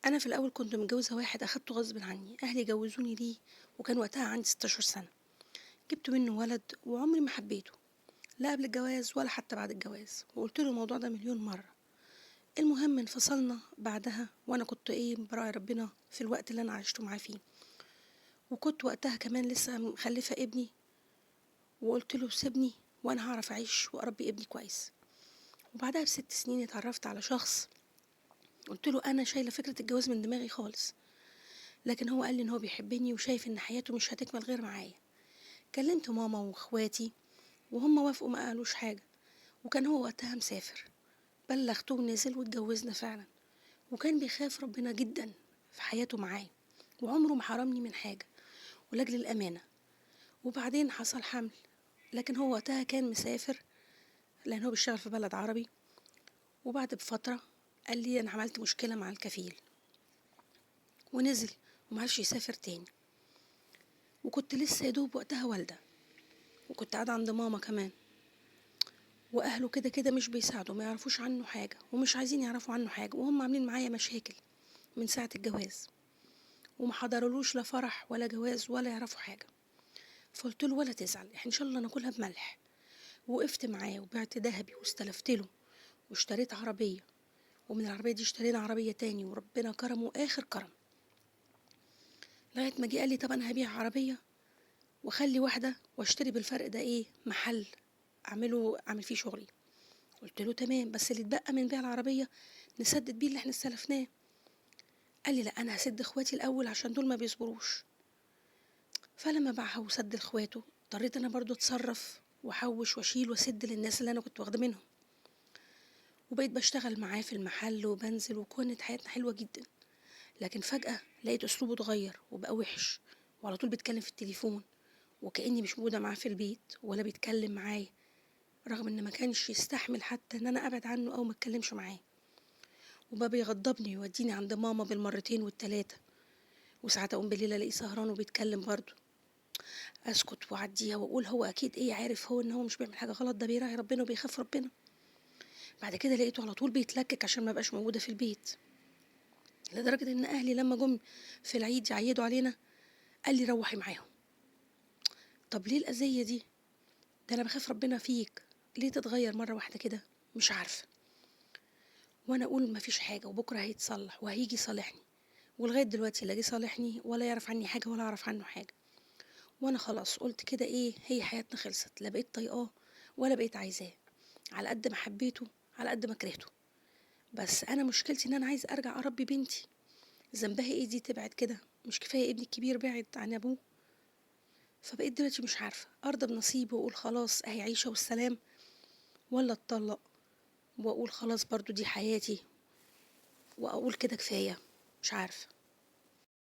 أنا في الأول كنت متجوزة واحد أخدته غصب عني، أهلي جوزوني ليه، وكان وقتها عندي 16 سنة. جبت منه ولد وعمري ما حبيته، لا قبل الجواز ولا حتى بعد الجواز، وقلت له الموضوع ده مليون مرة. المهم انفصلنا بعدها، وأنا كنت براعي ربنا في الوقت اللي أنا عشته معاه فيه، وكنت وقتها كمان لسه مخلفة ابني، وقلت له سيبني وأنا هعرف أعيش وأربي ابني كويس. وبعدها ب6 سنين اتعرفت على شخص، قلت له أنا شايلة فكرة الجواز من دماغي خالص، لكن هو قال لي إن هو بيحبني وشايف إن حياته مش هتكمل غير معايا. كلمت ماما وإخواتي وهم وافقوا، ما قالوش حاجة، وكان هو وقتها مسافر. بلغته ونزل واتجوزنا فعلا، وكان بيخاف ربنا جدا في حياته معايا، وعمره ما حرمني من حاجة ولأجل الأمانة. وبعدين حصل حمل، لكن هو وقتها كان مسافر لأن هو بيشتغل في بلد عربي. وبعد بفترة قال لي أنا عملت مشكلة مع الكفيل، ونزل ومعرفش يسافر تاني. وكنت لسه يدوب وقتها والدة، وكنت قاعدة عند ماما كمان، وأهله كده كده مش بيساعدوا، ما يعرفوش عنه حاجة ومش عايزين يعرفوا عنه حاجة، وهم عاملين معايا مشاكل من ساعة الجواز، وما حضرولوش لا فرح ولا جواز ولا يعرفوا حاجة. فقلت له ولا تزعل، احنا إن شاء الله ناكلها بملح. وقفت معاه وبعت ذهبي واستلفت له واشتريت عربية، ومن العربية دي اشترينا عربية تاني، وربنا كرمه آخر كرم. لغاية ما جه قال لي طب أنا هبيع عربية واخلي واحدة واشتري بالفرق ده محل اعمل فيه شغلي. قلت له تمام، بس اللي اتبقى من بيع العربية نسدد بيه اللي احنا استلفناه. قال لي لا، انا هسد اخواتي الاول عشان دول ما بيصبروش. فلما باعها وسد اخواته، اضطريت انا برضو اتصرف واحوش واشيل واسد للناس اللي انا كنت واخده منهم، وبقيت بشتغل معاه في المحل وبنزل، وكانت حياتنا حلوة جدا. لكن فجأة لقيت اسلوبه اتغير وبقى وحش، وعلى طول بيتكلم في التليفون وكأني مش موجودة معاه في البيت ولا بيتكلم معايا، رغم ان ما كانش يستحمل حتى ان انا ابعد عنه او ما اتكلمش معاه. وبقى بيغضبني ويوديني عند ماما بالمرتين والتلاتة، وساعات اقوم بالليل الاقيه سهران وبيتكلم برضه. اسكت واعديها واقول هو اكيد عارف هو ان هو مش بيعمل حاجة غلط، ده بيراعي ربنا وبيخاف ربنا. بعد كده لقيته على طول بيتلكك عشان ما بقاش موجودة في البيت، لدرجة ان اهلي لما جم في العيد يعيدوا علينا قال لي روحي معاهم. طب ليه الأذية دي؟ ده انا بخاف ربنا فيك، ليه تتغير مرة واحدة كده؟ مش عارفة. وانا اقول مفيش حاجة وبكرة هيتصلح وهيجي يصالحني، ولغاية دلوقتي لا جه صالحني ولا يعرف عني حاجة ولا اعرف عنه حاجة. وانا خلاص قلت كده هي حياتنا خلصت، لا بقيت طايقاه ولا بقيت عايزاه، على قد ما حبيته على قد ما كرهته. بس انا مشكلتي ان انا عايزة ارجع اربي بنتي، ذنبها ايه دي تبعد كده؟ مش كفاية ابني الكبير بعد عن ابوه؟ فبقيت دلوقتي مش عارفة ارضى بنصيبي واقول خلاص اهي عيشة والسلام، ولا اتطلق واقول خلاص برضو دي حياتي واقول كده كفاية. مش عارفة.